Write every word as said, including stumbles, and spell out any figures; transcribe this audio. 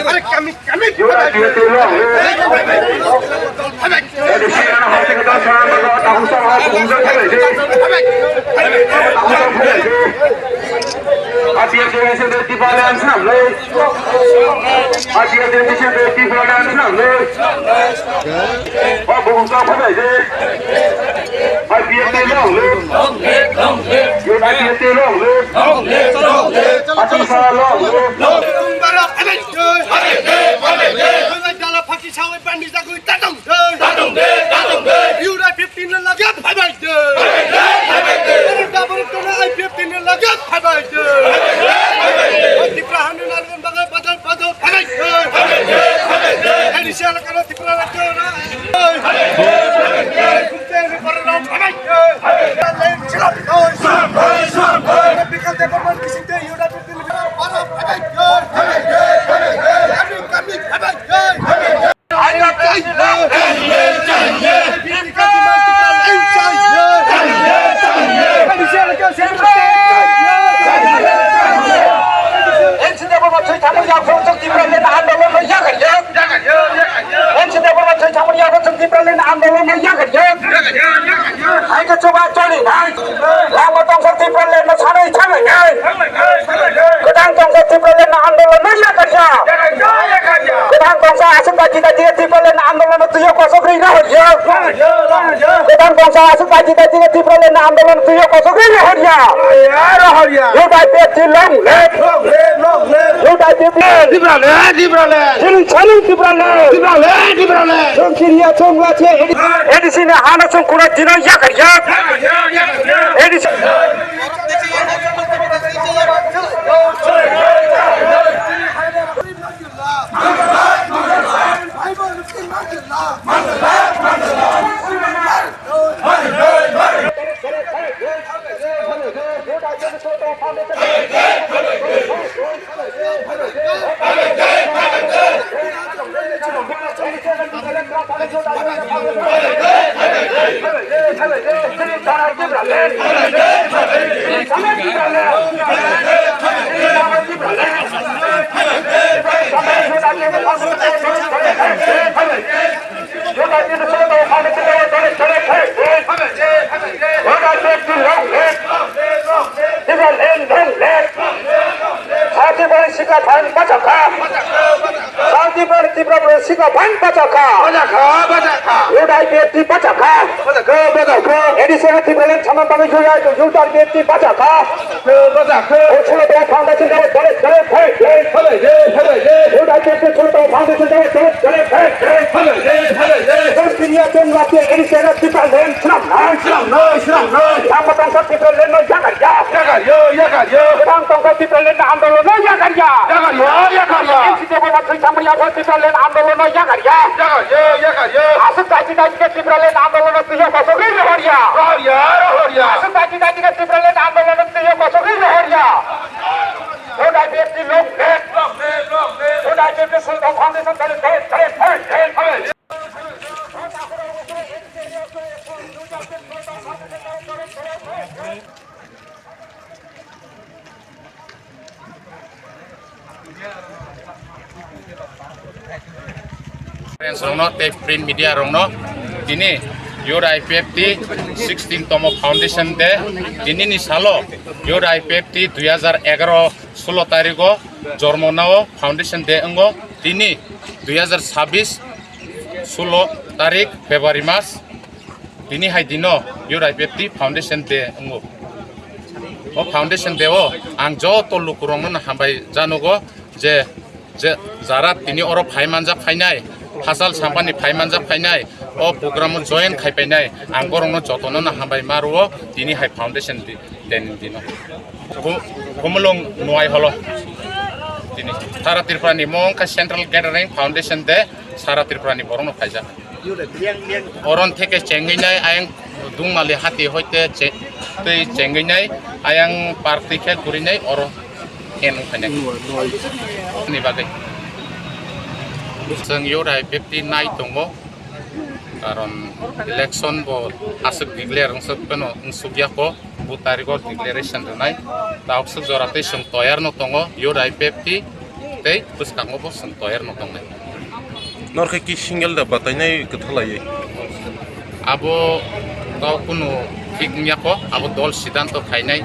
Are kami, kami. United long live. Edi sirana hati kita sama tahu sama kumjak kali di. Tahu sama kali di. Ati ati sendiri di balan samlai. Ati ati sendiri di balan samlai. Oh, bukan kau pada je. I P F T long live. United long live. Ati sa long live. United long live. Tipra hani narwkna bagwi badal badal phaibai. Ani siyal karo Tipra rajyo na. Bikal Debbarma bisingte yuda bikal para phaibai. Kami kami phaibai. Hai khe chuba choli nai. Lama tongsa Tipraland no sanai sanai nai. Kwthang tongsa Tipraland no andolon no yakarya. Kwthang tongsa aswk bai jita jita Tipraland no andolon no tuyo kosok ri na horya. Kwthang tongsa aswk bai jita jita Tipraland no andolon no tuyo kosok ri na horya. Aro horya. Yo bai pe tilong le. Long live, long live. Yo bai pe tilong. Tipraland, Tipraland. Chini chini Tipraland. Tipraland, Tipraland. Chong kiriya chong wache. A D C ni hano chong kuna dino yakarya. A D C. Shanti Bharat Tripura Press sikha phan pachakha. Pachakha, pachakha. Youth I P F T pachakha. Pachakha, pachakha. A D C Tripura Land Saman Bami Jaya Youth I P F T pachakha. Pachakha. Ursula Black Foundation Day, Day, Day, Day. Hello, Day, hello, Day. Youth I P F T Ursula Foundation Day, Day, Day, Day. Hello, Day, hello, Day. Continue to love the A D C Tripura Land Saman. Islam no, Islam no. Tamo tongsa Tripura Land no yakarya. Yakarya, yakarya. Tamo tongsa Tripura Land andolon no yakarya. Yakarya, yakarya. N C P Bo thwi thangmani abo Tipraland andolon no yakarya. Yakarya, yakarya. Aswk daiti daiti khe Tipraland andolon no twiyo kosogwi rohorya. Rohorya, rohorya. Aswk daiti daiti khe Tipraland andolon no twiyo kosogwi rohorya. Youth I P F T long live. Long live, long live. Youth I P F T Sultan Foundation dale dale dale dale dale. Friends rokno tei print media rokno tini Youth I P F T sixteen tomo foundation day, tini ni salo Youth I P F T dui hazar egaro sulo tarigo jormo nao foundation day wngo, tini dui hazar sabis sulo tarik February mas. Tini hai dino Youth I P F T Foundation Day wngo. O Foundation Day o ang joto lukurokno hambai janugo je, je jara tini oro phai manjak phainai, hachal sampani phai manjak phainai, o program o join khai painai, ang borokno jotono no hambai ma rwo tini hai Foundation Day. Teni dino. Ku-, Kumulung Nuai Holo. Tini Sara Tripura ni mong kha Central Gathering Foundation de Sara Tripura ni borok no phaijak. Oron theke chengwi nai ayang Dungmali hati hoite che-, tei chengwi nai ayang party khe guri nai oro en wng khainai. Ni bagwi. Chwng Youth I P F T nai tongo. Karon election bo aswk declare wngsuk phano wngsuk ya kho. bo tariko declaration rwnai. Taokswk jora tei chwng toyar no tongo, youth I P F T tei bwskango bo chwng toyar no tongnai. Norkhe ki single da batainai kwthalaiwi? Abo tao kunu thik wngya kho, abo dol siddhanto khainai.